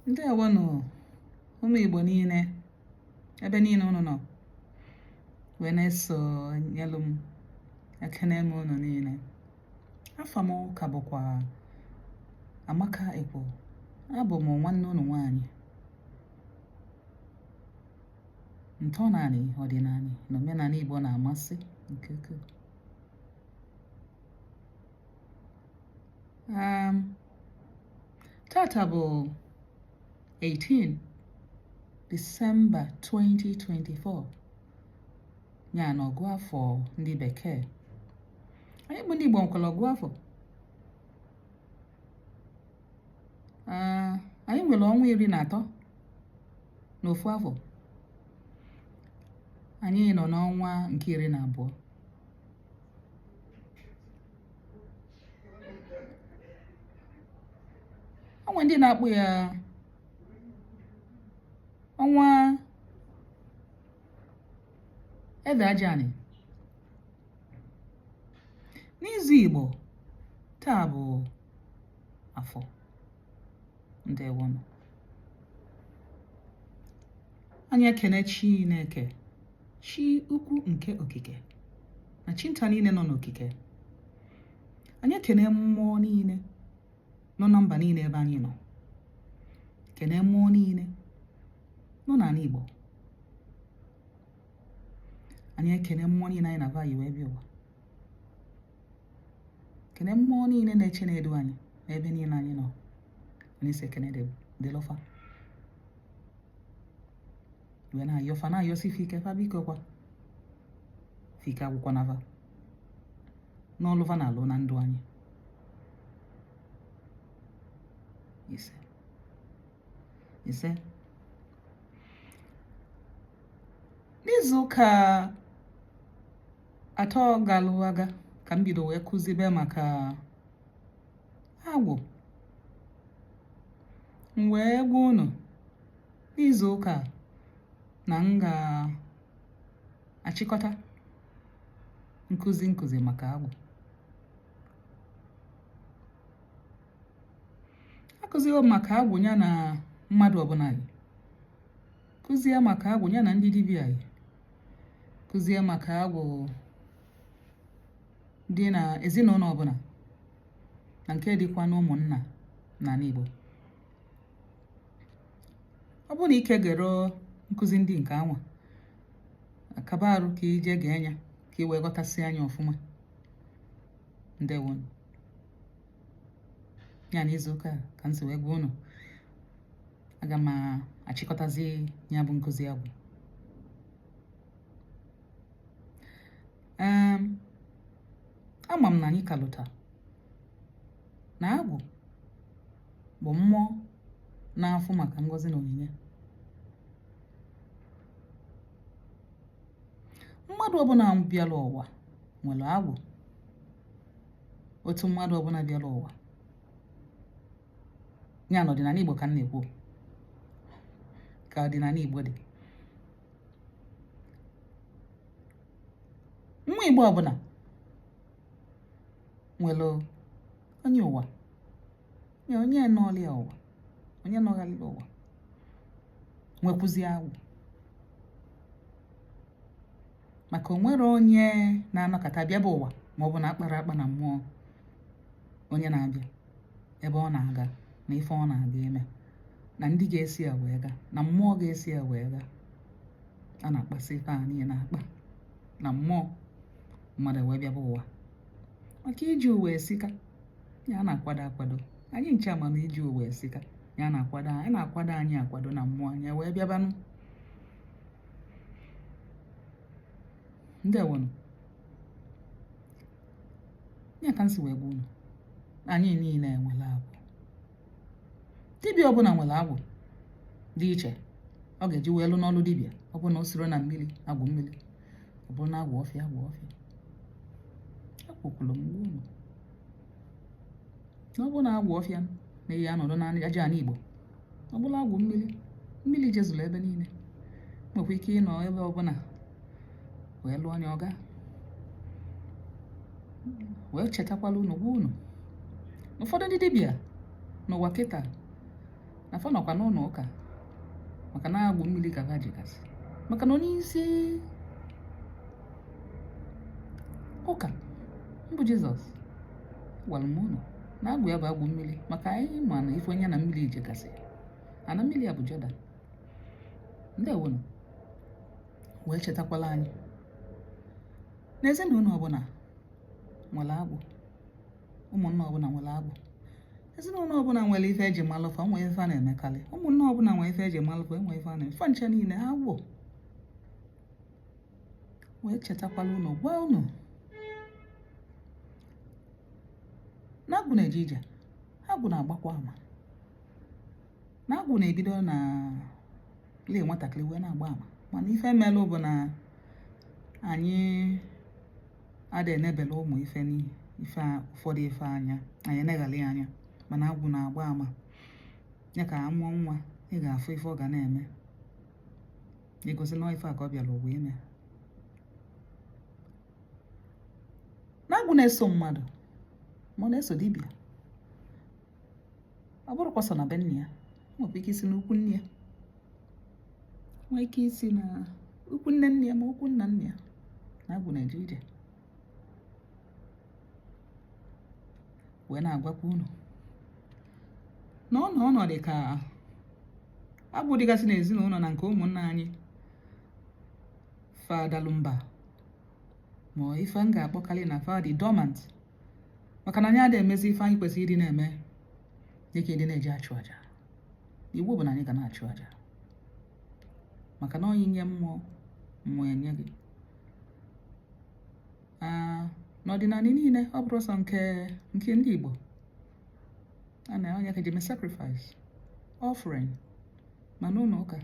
Ndewonụ ụmụ Igbo niile ebe niile unu nọ wee na-esonyelụ m, ekene m unu niile. Afa m ka bụkwa Amaka Ekwo. Abụ m nwanne unu nwaanyị. Ntọnanị, ọdịnanị na omenanị Igbo na-amasị nke ukwuu. Tata bụ 18 Disemba 2024, ya na ọgụ afọ ndị bekee. Anyị bụ ndị Igbo nwekwara ọgụ afọ. Anyị nwere ọnwa 13 n'ofu afọ. Anyị nọ n'ọnwa nke 12. O nwere ndị na-akpọ ya ọnwa ede aja anị. N'izu Igbo, taa bụ afọ. Ndewonụ. Anyị ekene Chineke, chi ukwu nke okike na chi nta niile nọ n'okike. Anyị ekene mmụọ niile nọ na mba niile ebe anyị nọ, kene mmụọ niile nọ n'ala Igbo. Anyị ekene mmụọ niile anyị na va yi wee bịa ụwa, kene mmụọ niile na-eche na-edu anyị n'ebe niile anyị nọ. Anyị sị ekene dịlụ fa, wee na-ayọ fa, na-ayọsi fa ike, fa biko kwa fa ike agwụkwana fa n'ọlụ fa na-alụ na ndụ anyị. Ise ise. N'izu ụka 3 galụ aga ka m bido wee kụzibe maka agwụ. M wee gwa unu n'izu ụka na m ga-achịkọta nkụzi nkụzi maka agwụ. Akụziwo m maka agwụ ya na mmadụ ọbụla yi, kụzie maka agwụ ya na ndị dibịa yi, kụzie maka agwụ dị na ezinụlọ ọbụla na nke dịkwa n'ụmụnna n'ala Igbo. Ọ bụrụ na i ka gero nkụzi ndị nke anwa, kaba arụ ka i je gee nya ka i wee ghọtasịa nya ọfụma. Ndewonụ. Ya na izu ụka ka m si wee gwa unu, aga m achịkọtazi ya bụ nkụzi agwụ. Ama m na anyị ka lụta na agwụ bụ mmụọ na-afụ maka ngọzi na onyinye. Mmadụ ọbụla bịara ụwa nwere agwụ. Otu mmadụ ọbụla bịara ụwa, ya na ọdịnala Igbo ka m na-ekwu, ka ọdịnala Igbo dị. Nwa Igbo ọbụla nwere onye ụwa, ya onye nọọlị ya ụwa, onye nọghalịrị ụwa, nwekwuzi agwụ. Maka o nwere onye na-anọkọta bịaba ụwa ma ọ bụ na akpara akpa na mmụọ onye na-abịa ebe ọ na-aga na ife ọ na-aga ime na ndị ga-esi ya wee gaa na mmụọ ga-esi ya wee gaa. A na-akpasị ife a niile akpa na mmụọ mmadụ wee bịaba ụwa. Maka ije ụwa esika, ya na-akwado akwado. Anyị ncha ma na ije ụwa esika, ya na-akwado, anyị na-akwado anyị akwado na mmụọ anyị wee bịabanụ. Ndewonụ. Ya ka m si wee gwa unu, anyị niile nwere agwụ. Dibịa ọbụla nwere agwụ dị iche ọ ga-eji wee lụ n'ọlụ dibịa. Ọ bụrụ na o siro na mmiri, agwụ mmiri, ọ bụrụ na agwụ ọfịa, agwụ ọfịa. Ekwukwuru m gwa unu na ọ bụrụ na agwụ ọfịa na-eyi anọdụ na aja ala Igbo, ọ bụrụ agwụ mmiri, mmiri jezuru ebe niile, nwekwa ike ịnọ ebe ọbụla wee lụọ nya ọga. Wee chetakwala unu, gwa unu ụfọdụ ndị dibịa n'ụwa kịta Na fa nọkwa n'ụlọ ụka maka na agwụ mmiri ka fa jigasị, maka na onye isi ụka mbụ Jizọs gwara m unu na agwụ ya bụ agwụ mmiri, maka anyị ma na ife onye na mmiri jegasị ana mmiri ya bụ Jọdan. Ndewonụ. Wee chetakwala anyị na ezinụlọ ọbụla nwere agwụ, ụmụnna ọbụla nwere agwụ, ezinụlọ ọbụla nwere ife eji malụ fa, nwee ife a na-emekarị, ụmụnna ọbụla nwere ife eji malụ fa, nwee ife a na-eme fa ncha niile agwụ. Wee chetakwala unu, gwa unu na agwụ na-eje ije, agwụ na-agbakwa ama, na agwụ na-ebido na lee nwatakịrị wee na-agba ama. Mana ife melụ bụ na anyị ada enebele ụmụ ife ife ụfọdụ ife anya, anyị eneghalị ya anya. Mana agwụ na-agba ama ya ka amụọ nwa, ị ga-afụ ife ọ ga na-eme egosi na ife a ka ọ bịara ụwa ime. Na agwụ na-eso mmadụ ma ọ na-eso dibịa, ọ bụrụkwa sọ na be nne ya, nwekwa ike isi n'ukwu nne ya, nwee ike isi na ukwu nne nne ya ma ukwu nna nne ya. Na agwụ na-eje ije. Wee na-agwakwa unu na ọ nọ ọnọdụ ka agwụ dịgasị n'ezinụlọ na nke ụmụnna anyị fa dalụ mba, ma ife m ga-akpọkarị na fa dị dormant, maka na anyị adịghị emezi ife anyị kwesịrị ịdị na-eme, dịka ịdị na-eji achụ aja. Iwu bụ na anyị ga na-achụ aja, maka na onye nye mmụọ, mmụọ enye gị. N'ọdịnala niile, ọ bụrụ sọ nke ndị Igbo, a na onye ka eji eme sacrifice, offering, ma n'ụlọ ụka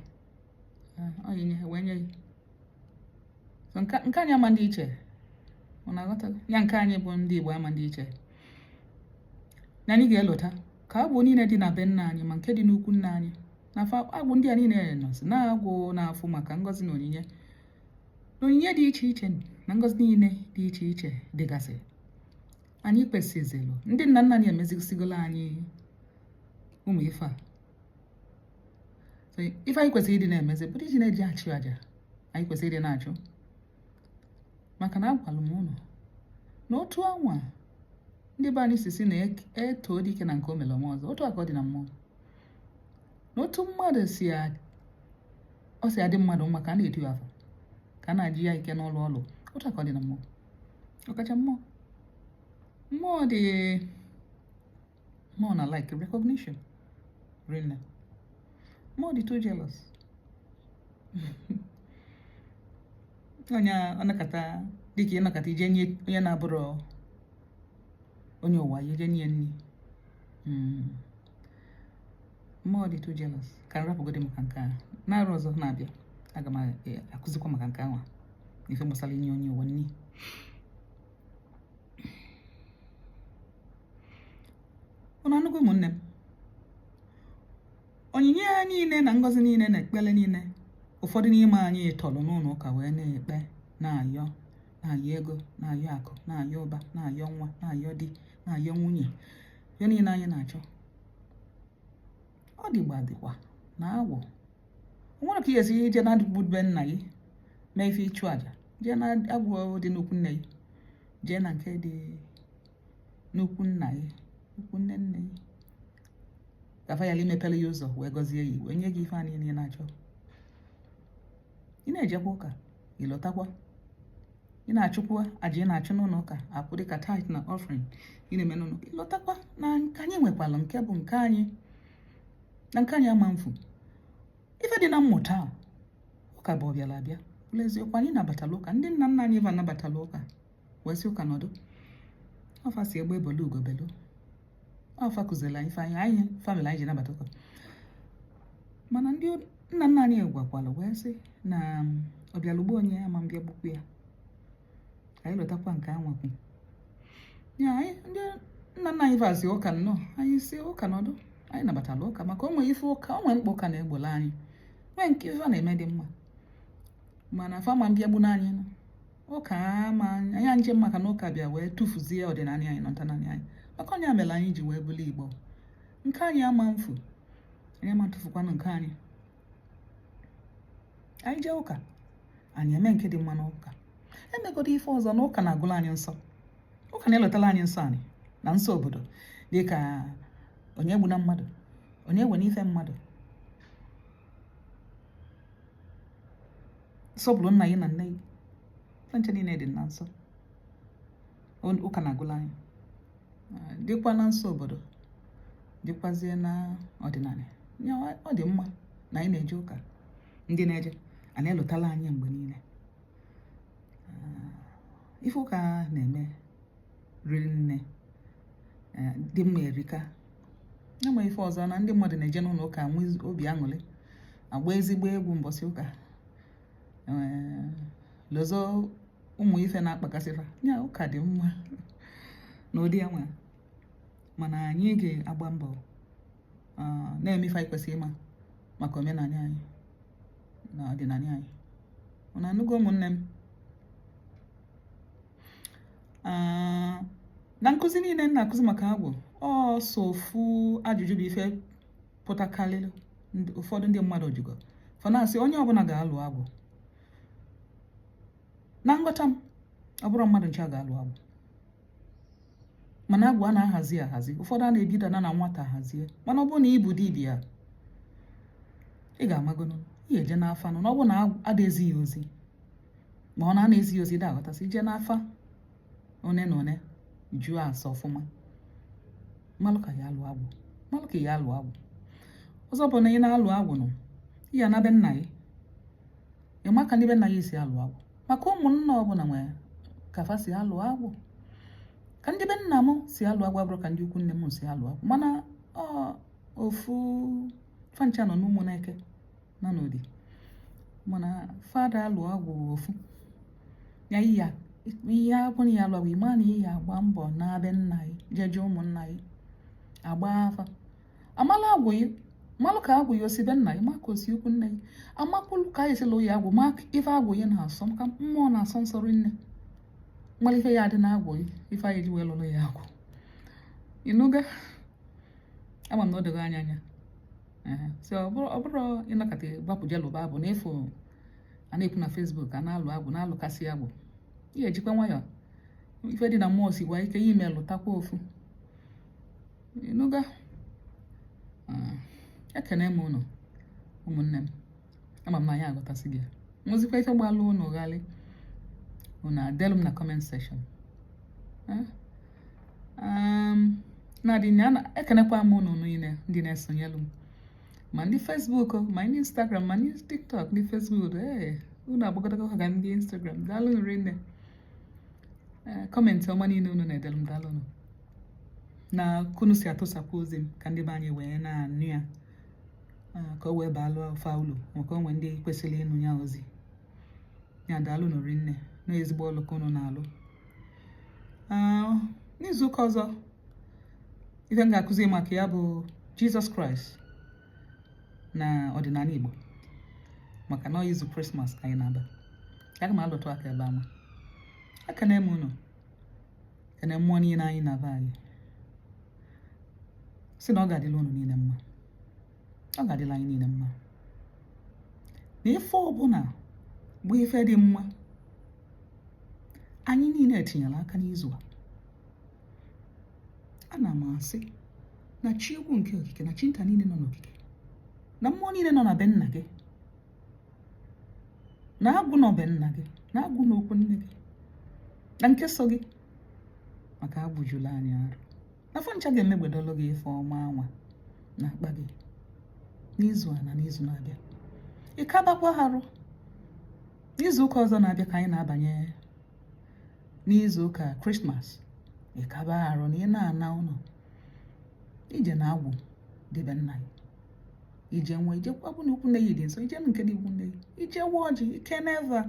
onye nye wee nye gị. So nke anyị ama ndị iche, ọ na-aghọta ya, nke anyị bụ ndị Igbo ama ndị iche na anyị ga-elota ka agwụ niile dị na be nna anyị ma nke dị n'ukwu nna anyị, na agwụ ndị a niile nọsị na agwụ na-afụ maka ngọzi na onyinye na onyinye dị iche iche na ngọzi niile dị iche iche dịgasị. Anyị kwesịzịlụ, ndị nna nna anyị emezisigolo anyị ụmụ ife a. So ife anyị kwesịrị ịdị na-emezi bụrụ iji na-eji achụ aja anyị kwesịrị ịdị na-achụ, maka na agwalụ m unu na otu anwa ndị be anyị si na eto dike na nke o mere ọma ọzọ, otu a ka ọ dị na mmụọ. Na otu mmadụ si ọ si adị mmadụ mma ka a na-etu ya afọ, ka a na-aji ya ike n'ọlụ ọlụ, otu a ka ọ dị na mmụọ. Ọkacha mmụọ, mmụọ dị mmụọ na like recognition rinne, mmụọ dị too jealous. Onye ọ nakọta dịka ịnọkọta ije nye onye na-abụrụ onye ụwa ya, ije nye nri. Mmụọ dị too jealous. Ka m rapụgodi maka nke a, n'arọ ọzọ na-abịa aga m akụzikwa maka nke anwa, ife gbasara inye onye ụwa nri. Unu anụgo ụmụnne m, onyinye ya niile na ngọzi niile na ekpere niile ụfọdụ n'ime anyị tọrọ n'ụlọ ụka wee na-ekpe, na-ayọ, na-ayọ ego, na-ayọ akụ, na-ayọ ụba, na-ayọ nwa, na-ayọ di, na-ayọ nwunye, ya niile anyị na-achọ, ọ dịgba dịkwa na agwụ. O nwere ka ị ga-esi ije na agwụ be nna gị mee ife ịchụ aja, jee na agwụ dị n'ukwu nne gị, jee na nke dị n'ukwu nna gị, ukwu nne nne gị, ka fa yala imepere ya ụzọ wee gọzie ya, wee nye gị ife a niile ị na-achọ. Ị na-ejekwa ụka, ị lọtakwa, ị na-achụkwa aja ị na-achụ n'ụlọ ụka, akwụ dịka tithe na offering ị na-eme n'ụlọ ụka, ị lọtakwa na nke anyị nwekwara, nke bụ nke anyị, na nke anyị ama mfu. Ife dị na mmụta a, ụka bụ ọbịara abịa bụrụ eziokwu, anyị nabatala ụka, ndị nna nna anyị va nabatala ụka wee sị ụka nọdụ, ọ fa si egbe belu ugo belu, ọ fa kụziri anyị ife anyị, anyị family anyị ji nabata ụka. Mana ndị nna nna anyị gwakwara wee sị na ọbịalugbo onye ama mbịa gbukwu ya. Anyị lọtakwa nke anwakwu ya, anyị ndị nna nna anyị vazi ụka nnọọ, anyị si ụka nọdụ, anyị nabatala ụka maka o nwee ife ụka, o nwee mkpa ụka na-egbola anyị, nwee nke ife a na-eme dị mma, mana fa ma mbịagbu n'anyị nọ ụka ama anyị njem, maka na ụka bịa wee tụfuzie ọdịnala anyị na ntọala anyị, maka onye mere anyị ji wee bụrụ Igbo, nke anyị ama mfu. Anyị ama ntụfukwanụ nke anyị. Anyị jee ụka, anyị eme nke dị mma n'ụka. Emegodo ife ọzọ na ụka na-agụla anyị nsọ, ụka na-elotala anyị nsọ anyị na nsọ obodo, dịka onye egbuna mmadụ, onye ewena ife mmadụ, sọpụrụ nna gị na nne gị. Nche niile dị na nsọ ụka na-agụla anyị, dịkwa na nsọ obodo, dịkwazie na ọdịnala. Ọ dị mma na anyị na-eje ụka, ndị na-eje a na-elotala anyị mgbe niile. Ife ụka na-eme riri nne, dị mma erika. Enwe ife ọzọ na ndị mmadụ na-eje n'ụlọ ụka nwe obi aṅụrị, agba ezigbo egwu mbọsị ụka, lozo ụmụ ife na-akpagasịfa ya. Ụka dị mma n'ụdị ya nwa, mana anyị ga-agba mbọ na-eme ife anyị kwesịrị ịma maka omenala anyị na ọdịnala anyị. Unu anụgo, ụmụnne m? Na nkụzi niile m na-akụzi maka agwụ, ọ so ofu ajụjụ bụ ife pụtakarịrị ụfọdụ ndị mmadụ jụgo fa, na-asị onye ọbụla ga-alụ agwụ. Na nghọta m, ọ bụrụ mmadụ ncha ga-alụ agwụ, mana agwụ a na-ahazi ahazi. Ụfọdụ a na-ebido na nwata hazie, mana ọ bụrụ na ị bụ dibịa, ị ga-amagono ị ga-eje n'afa nụ na ọ bụrụ na ada ezighị ozi, ma ọ na-ana ezighị ozi, da aghọtasị. Ije n'afa one na one, jụọ ase ọfụma, malụ ka ya alụ agwụ, malụ ka ya alụ agwụ. Ọzọ bụ na ị na-alụ agwụ nụ, ị ya na be nna gị, ịma ka ndị be nna gị si alụ agwụ, maka ụmụnna ọbụla nwere ka fa si alụ agwụ. Ka ndị be nna m si alụ agwụ abụrụ ka ndị ikwu nne m si alụ agwụ, mana ọ ofu fancha nọ n'Ụmụneke nọ n'Udi, mana fada alụ agwụ ofu ya. Iya ihe abụ na ya alụ agwụ, ịma na ị ya agba mbọ na be nna gị, jeje ụmụnna gị agba afa, amala agwụ gị, malụ ka agwụ ya osi be nna gị, ma ka osi ikwu nne gị, amakwụlụ ka anyị sila ya agwụ, ma ife agwụ ya na-asọ, maka mmụọ na-asọ nsọ rinne, nwere ife ya adị na agwụ gị, ife anyị ji wee lụrụ ya agwụ. Ịnụga? Ama m na o dogo anya anya. So ọ bụrụ ịnọkọta gbapụ je lụba agwụ na efu a na-ekwu na Facebook a na-alụ agwụ, na-alụkasị agwụ, ị ga-ejikwa nwayọọ. Ife dị na mmụọ sikwa ike ime, lụtakwa ofu. Ịnụga? Ekene m unu, ụmụnne m. Ama m na anyị aghọtasị gị. Nwezikwa ife gbalụ unu ghalị, unu adelu m na comment section. Na-adị ekenekwa m unu niile ndị na-esonyelu m, ma ndị Facebook, ma ndị Instagram, ma ndị TikTok. Ndị Facebook, ee, unu agbakọtakwa ka ndị Instagram. Daalụ rinne. Comment ọma niile unu na-edelu m, daalụnụ na kunu si atụsakwa ozi m ka ndị be anyị wee na-anụ ya, ka o wee baalụ fa ulu, maka onwe ndị kwesịrị ịnụ ya ozi ya. Daalụnụ rinne na ezigbo ọlụ ka unu na-alụ. N'izuụka ọzọ, ife m ga-akụzi maka ya bụ Jizọs Kraịst na ọdịnala Igbo, maka na izu Krismas ka anyị na-aba. Aga m alụtụ aka ebe ahụ. Ekene m unu, kene mmụọ niile anyị na-aba anyị, sị na ọ ga-adịla unu niile mma, ọ ga-adịla anyị niile mma, na ife ọbụla bụ ife dị mma anyị niile etinyere aka n'izu a. Ana m asị na chi ukwu nke okike na chi nta niile nọ n'okike na mmụọ niile nọ na be nna gị, na agwụ nọ be nna gị, na agwụ n'okwu nne gị, na nke so gị, maka agwụ jụrụ anyị arụ na afọ ncha, ga-emegbedolu gị ife ọma anwa na akpa gị n'izu a na n'izu na-abịa. Ịkabakwa arụ n'izu ụka ọzọ na-abịa, ka anyị na-abanye n'izu ụka Krismas. Ịkaba arụ na ị na-ana ụlọ ije na agwụ debe nna gị, ije nwee ije ọ bụ na ukwu nne gị dị nso, ije nke dị ikwu nne gị, ije wa ọjị ike neva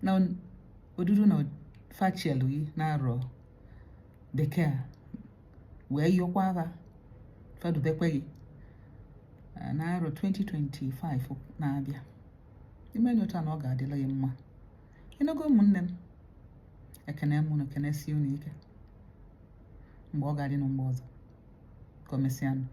na odudu na fachielu gị na-arọ bekee a, wee yọkwa agha fadubekwe gị na arọ 2025 na-abịa. Ime nyota na ọ ga-adịla gị mma. Ịnụgo, ụmụnne m? Ekene m unu, ekene si unu ike. Mgbe ọ ga-adị na mgbe ọzọ, ka o mesịanụ.